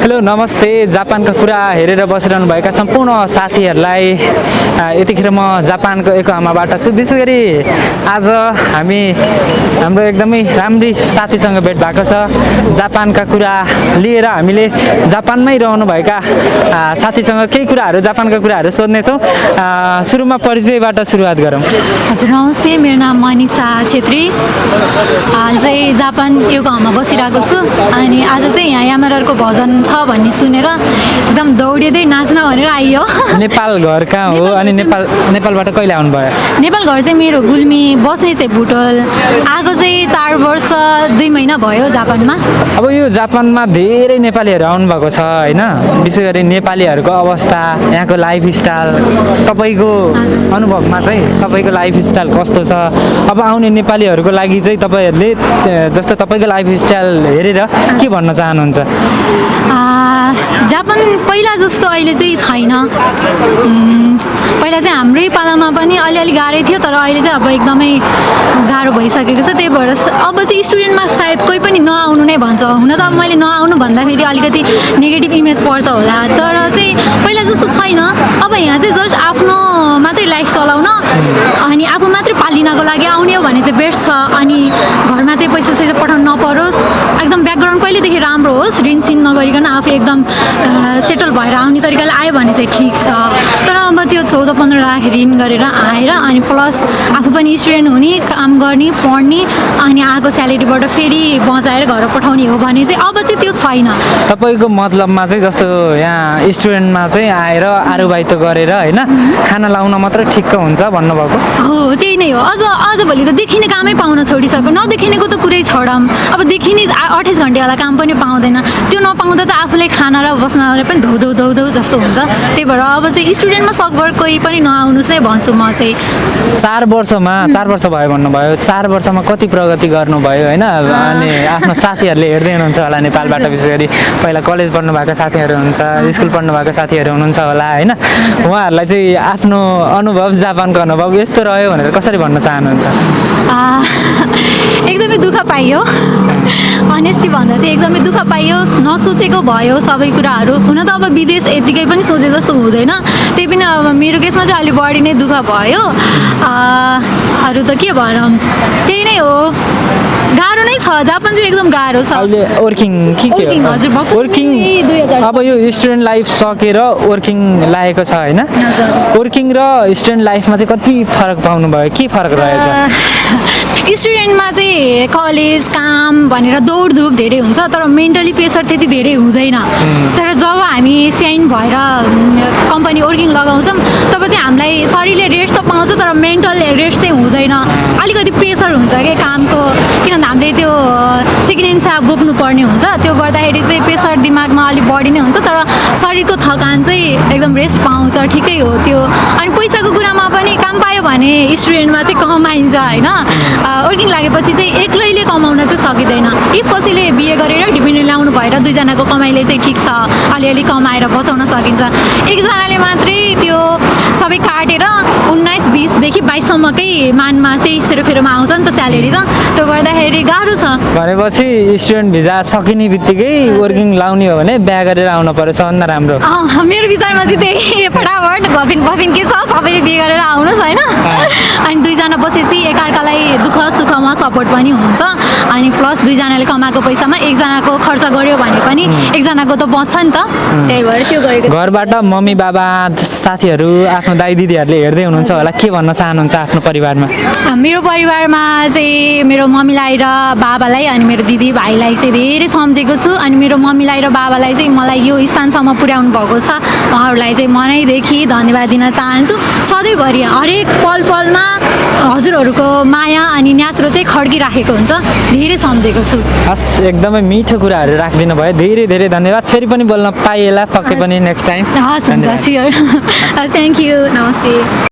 Hello नमस्ते जापानका कुरा हेरेर बसिरहनु भएका सम्पूर्ण साथीहरूलाई यतिखेर म जापानको योकोहामाबाट छु। विशेष गरी आज हाम्रो एकदमै राम्री साथीसँग भेट भएको छ। जापानका कुरा लिएर हामीले जापानमै रहनुभएका साथीसँग केही कुराहरू जापानका कुराहरू सोध्नेछौँ। सुरुमा परिचयबाट सुरुवात गरौँ। हजुर नमस्ते, मेरो नाम मनिषा छेत्री। हाल चाहिँ जापान योकोहामा बसिरहेको छु अनि आज चाहिँ यहाँ यामारको भजन छ भन्ने सुनेर एकदम दौडिँदै नाच्न भनेर आइयो। नेपाल घर कहाँ हो अनि नेपालबाट कहिले आउनुभयो? नेपाल घर चाहिँ मेरो गुल्मी, बस्ने चाहिँ भुटोल। आएको चाहिँ 4 वर्ष 2 महिना भयो जापानमा। अब यो जापानमा धेरै नेपालीहरू आउनुभएको छ होइन? विशेष गरी नेपालीहरूको अवस्था, यहाँको लाइफस्टाइल, तपाईँको अनुभवमा चाहिँ तपाईँको लाइफस्टाइल कस्तो छ? अब आउने नेपालीहरूको लागि चाहिँ तपाईँहरूले जस्तो तपाईँको लाइफस्टाइल हेरेर के भन्न चाहनुहुन्छ? जापान पहिला जस्तो अहिले चाहिँ छैन। पहिला चाहिँ हाम्रै पालामा पनि अलिअलि गाह्रै थियो, तर अहिले चाहिँ अब एकदमै गाह्रो भइसकेको छ। त्यही भएर अब चाहिँ स्टुडेन्टमा सायद कोही पनि नआउनु नै भन्छ। हुन त अब मैले नआउनु भन्दाखेरि अलिकति नेगेटिभ इमेज पर्छ होला, तर चाहिँ पहिला जस्तो छैन। अब यहाँ चाहिँ जस्ट आफ्नो मात्रै लाइफ चलाउन अनि आफू मात्रै पालिनको लागि आउने हो भने चाहिँ बेस्ट छ। अनि घरमा चाहिँ पैसा सैसा पठाउनु नपरोस्, एकदम ब्याकग्राउन्ड पहिलेदेखि राम्रो होस्, ऋणसिन नगरिकन आफू एकदम सेटल भएर आउने तरिकाले आयो भने चाहिँ ठिक छ। तर अब त्यो 14-15 लाख ऋण गरेर आएर अनि प्लस आफू पनि स्टुडेन्ट हुने, काम गर्ने, पढ्ने अनि आएको स्यालेरीबाट फेरि बचाएर घर पठाउने हो भने चाहिँ अब चाहिँ त्यो छैन। तपाईँको मतलबमा चाहिँ जस्तो यहाँ स्टुडेन्टमा चाहिँ आएर आरुबाइतो गरेर होइन खाना लाउन मात्र ठिक्क हुन्छ भन्नुभएको हो? त्यही नै हो। अझ भोलि त देखिने कामै पाउन छोडिसक्यो, नदेखिनेको त कुरै छोडौँ। अब देखिने 28 घन्टावाला काम पनि पाउँदैन। त्यो नपाउँदा त आफूलाई खाना र बस्नले पनि धौ जस्तो हुन्छ। त्यही भएर अब चाहिँ स्टुडेन्टमा सकभर कोही पनि नआउनुहोस् नै भन्छु म चाहिँ। 4 वर्ष भयो भन्नुभयो। 4 वर्षमा कति प्रगति गर्नुभयो होइन? अनि आफ्नो साथीहरूले हेर्दै हुनुहुन्छ होला नेपालबाट, विशेष गरी पहिला कलेज पढ्नु भएको साथीहरू हुनुहुन्छ, स्कुल पढ्नु भएको साथीहरू हुनुहुन्छ होला होइन? उहाँहरूलाई चाहिँ आफ्नो अनुभव, जापानको अनुभव यस्तो रह्यो भनेर कसरी भन्न चाहनुहुन्छ? एकदमै दुःख पाइयो। अनेस्टली भन्दा चाहिँ एकदमै दुःख पाइयो। नसोचेको भयो सबै कुराहरू। हुन त अब विदेश यतिकै पनि सोचे जस्तो हुँदैन। त्यही पनि अब मेरो केसमा चाहिँ अलि बढी नै दुःख भयो। अरू त के भनौँ, त्यही नै हो। गाह्रो नै छ, जापान चाहिँ एकदम गाह्रो छ। अहिले वर्किङ हजुर वर्किङ 2000 अब यो स्टुडेन्ट लाइफ सकेर वर्किङ लागेको छ होइन? वर्किङ र स्टुडेन्ट लाइफमा चाहिँ कति फरक पाउनु भयो? के फरक रहेछ? स्टुडेन्टमा चाहिँ कलेज काम भनेर दौडधुप धेरै हुन्छ, तर मेन्टली प्रेसर त्यति धेरै हुँदैन। तर जब हामी साइन भएर कम्पनी वर्किङ लगाउँछौँ तब चाहिँ हामीलाई शरीरले रेस्ट त पाउँछ, तर मेन्टल रेस्ट चाहिँ हुँदैन। अलिकति प्रेसर हुन्छ कि कामको, किनभने हामीले त्यो सिग्नेन्सा बोक्नु पर्ने हुन्छ। त्यो गर्दाखेरि चाहिँ प्रेसर दिमागमा अलिक बढी नै हुन्छ, तर शरीरको थकान चाहिँ एकदम रेस्ट पाउँछ। ठिकै हो त्यो। अनि पैसाको कुरामा पनि काम पायो भने स्टुडेन्टमा चाहिँ कमाइन्छ होइन? वर्किङ लागेपछि चाहिँ एक्लैले कमाउन चाहिँ सकिँदैन। इफ कसैले बिए गरेर डिपेन्डेन्ट ल्याउनु भएर 2 जनाको कमाइले चाहिँ ठिक छ, अलिअलि कमाएर बचाउन सकिन्छ। एकजनाले मात्रै त्यो सबै काटेर 19-20देखि 22सम्मकै मानमा 23-0 आउँछ नि त स्यालेरी त। त्यो गर्दाखेरि गाह्रो छ। भनेपछि स्टुडेन्ट भिजा सकिने बित्तिकै वर्किङ लाउने हो भने बिहा गरेर आउनु पर्यो सबभन्दा राम्रो। मेरो विचारमा चाहिँ त्यही, फटाफट गफिन के छ सबैले बिहे गरेर आउनुहोस् होइन? अनि 2 जना बसेपछि एकअर्कालाई दुःख सुखमा सपोर्ट पनि हुन्छ। अनि प्लस 2 जनाले कमाएको पैसामा 1 जनाको खर्च गर्यो भने पनि 1 जनाको त बच्छ नि त। त्यही भएर त्यो गरेको। घरबाट मम्मी बाबा साथीहरू आफ्नो दाइ दिदीहरूले हेर्दै हुनुहुन्छ होला, के भन्न चाहनुहुन्छ आफ्नो परिवारमा? मेरो परिवारमा चाहिँ मेरो मम्मीलाई र बाबालाई अनि मेरो दिदी भाइलाई चाहिँ धेरै सम्झेको छु। अनि मेरो मम्मीलाई र बाबालाई चाहिँ मलाई यो स्थानसम्म पुर्याउनु भएको छ। उहाँहरूलाई चाहिँ मनैदेखि धन्यवाद दिन चाहन्छु। सधैँभरि हरेक पलमा हजुरहरूको माया अनि न्यास्रो चाहिँ खड्किराखेको हुन्छ। धेरै सम्झेको छु। हस्, एकदमै मिठो कुराहरू राखिदिनु भयो। धेरै धेरै धन्यवाद। फेरि पनि बोल्न पाइएला पक्कै पनि नेक्स्ट टाइम। हस् हुन्छ, स्योर। Thank you. नमस्ते।